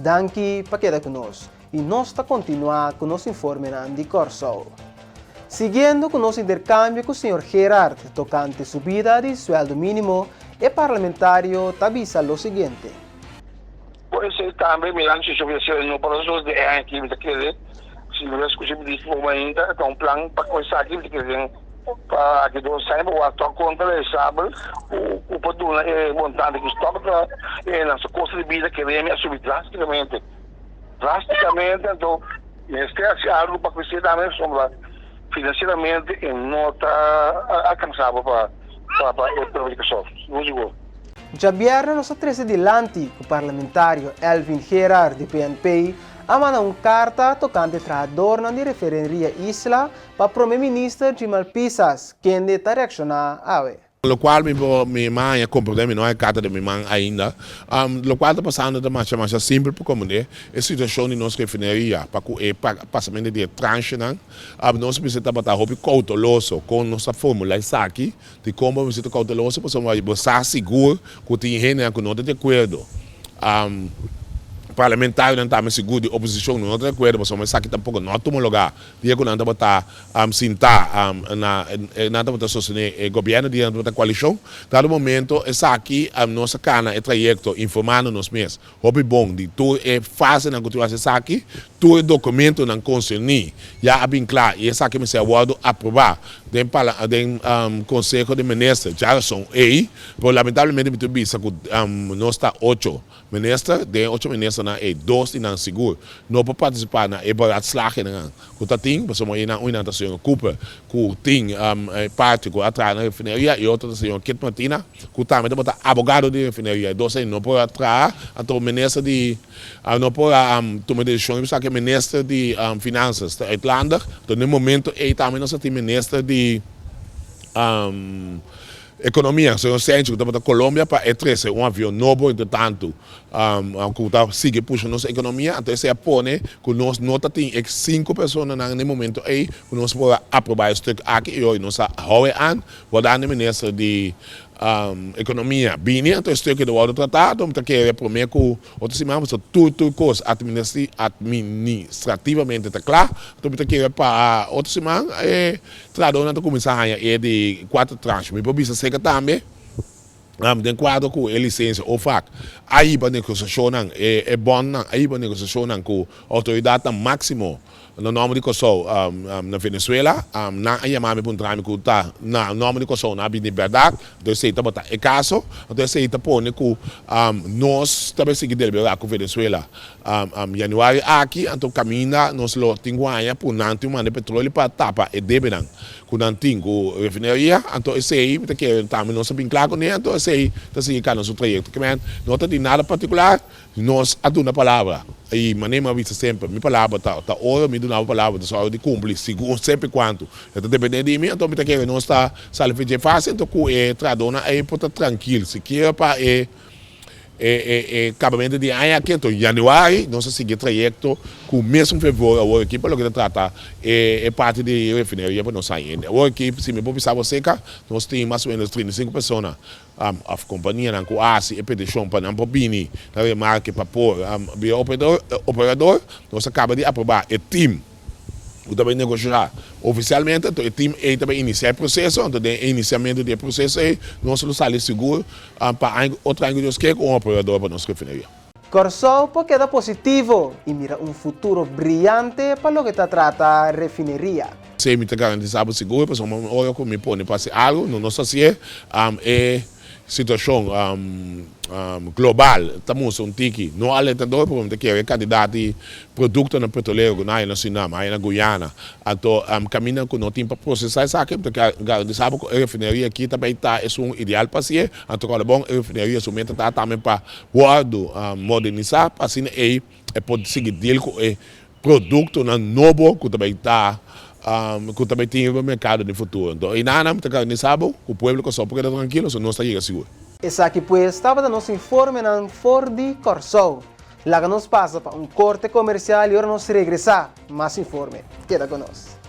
Danki pa keda ku nos i nos ta kontinuá ku nos informenan di Kòrsou. Siguiendo ku nos interkambio ku señor Gerard tokante subida di suèldo mínimo, e parlamentario ta bisa lo siguiente. Por esei tambe mirando si su no por a di e aña aki mi ta kere si mi lo skucha mi dici por mainta ta un plan pa ku esaki mi ta kere den pa aki dos aña pa wak tok konta realisabel ku por duna e montante ku stok ta e nan su kosto di bida kere mi a subi drasticamente drasticamente anto mester hasi algu pa ku esei tambe pasobra financieramente e no ta alcansabel pa pa e pueblo di Kòrsou sigur sigur. Djabièrnè nos a trese dilanti ku parlamentario Elvin Gerard di PNP a manda un karta tokante trahadornan di Referenria Isla pa Prome Minister Jimal Pisas, kende ta reakshoná awe. Lokual mi por mi man a komprendé, mi no a karta den mi man ainda. Lokual ta pasando ta masha masha simpel pa komprendé e situashon di nos refineria pa ku e pasamentu di e tranchenan. Nos mester tabata hopi kouteloso kon nos ta formulá esaki. Dikon bo mester ta kouteloso? Pasobra bo sa sigur ku tin hendenan ku no ta di akuerdo. Parlamentarionan tambe sigur di oposishon no ta di akuerdo pasobra esaki tampoko no a tuma lugá dia ku nan tabata sintá na nan tabata sostené e gobièrnu dia nan tabata koalishon. Dado momento esaki nos a kana e trayekto informando nos mes Hopi bon di tur e fasenan ku tin wak esaki, tur e dokumentonan konserní ya a bin kla i esaki mester a wòrdu aprobá den den Konseho di Minister djarason ei, pero lamentablemente mi tin bisa ku nos ta ocho minister, den e ocho ministernan ei dos di nan sigur no por partisipá na e beraadslagingnan ku ta tin, pasobra einan un nan ta señor Cooper ku tin e parti ku a traha na refineria i otro ta señor Kit Martina ku tambe tabata abogado di refineria. E dos ei no por a traha, anto minister di no por a tuma e desishon riba esaki, minister di finansas ta uitlandig, anto na e momento ei tambe nos a tin minister di Ekonomia, señor Senchi ku tabata Colombia pa e trese un avion nobo entre tantu ku ta sigui pusha nos ekonomia, anto esei a pone ku nos no ta tin e sinku personanan na e momento ei ku nos por a aproba e stuk aki i hoy nos a hou e an wardando e minister di ekonomia bini anto e stuk ta wòrdu tratá anto mi ta kere prome ku otro siman pasobra tur tur kos administrativamente ta kla anto mi ta kere pa otro siman e Trahadónan ta kuminsá haña e di kuater tranche. Mi por bisa seka tambe, den kuadro ku e lisensia OFAC a hiba negosiashonnan, e bònnan a hiba negosiashonnan ku outoridatnan máksimo na nòmber di Kòrsou na Venezuela. Nan a yama mi puntra mi ku ta na nòmber di Kòrsou nan a bini bèrdat. Anto esei tabata e kaso. Anto esei ta pone ku nos ta bai sigui deliberá ku Venezuela Januari aki, anto kaminda nos lo tin ku haña ku nan tin manda petroleo pa tapa e debenan ku nan tin ku refineria, anto esei mi ta kere tambe nos a bin kla kuné, anto esei ta sigui kana su trayekto. Kimen no ta di nada partikular, nos a duna palabra i manera mi a bisa semper, mi palabra ta ta oro, mi duna bo palabra ta sòru di kumpli segun semper i kuantu e ta depende di mi, anto mi ta kere nos ta sali for dje fásil anto ku e trahadónan ei por ta trankil sikiera pa e. E kabamentu di aña aki, anto januari, nos a sigui e trayekto ku mesun fervor awor aki pa loke ta trata e parti di refineria pa nos haña hende. Awor aki, si mi por bisa bo seka, nos tin mas o menos 35 persona òf kompanianan ku a hasi e petishon pa nan por bini na remarke pa por bira operador. Nos a kaba di aprobá e tim. ku ta bai negoshá ofisialmente, anto e tim ei ta bai inisiá e proseso, anto den e inisiamentu di e proseso ei nos lo sali sigur pa aña otro aña ku Dios ke ku un operador pa nos refineria. Kòrsou por keda positivo i mira un futuro briante pa loke ta trata refineria. Esei mi ta garantisá bo sigur, pasobra ora ku mi pone pa hasi algu, no nos hasié, e Situashon global ta mustra un tiki no alentador pasobra mi ta kere e kantidat di produktonan petrolero ku nan haya na Surinam, haya na Guyana. Anto kaminda ku no tin pa prosesá esaki mi ta garantisa bo ku e refineria aki ta bai ta esun ideal pa hasié. Anto kòrda bon e refineria su meta ta tambe pa wòrdu modernisá pa asina ei e por sigui deal ku e Produktonan nobo ku ta bai ta ku ta bai tin riba merkado den futuro. Enton einanan ta garantisá bo ku pueblo Kòrsou por keda trankilo so nos ta yega sigur. Esaki pues tabata nos informenan for di Kòrsou. Laga nos pasa pa un korte komersial i ora nos regresá mas informe. Keda ku nos.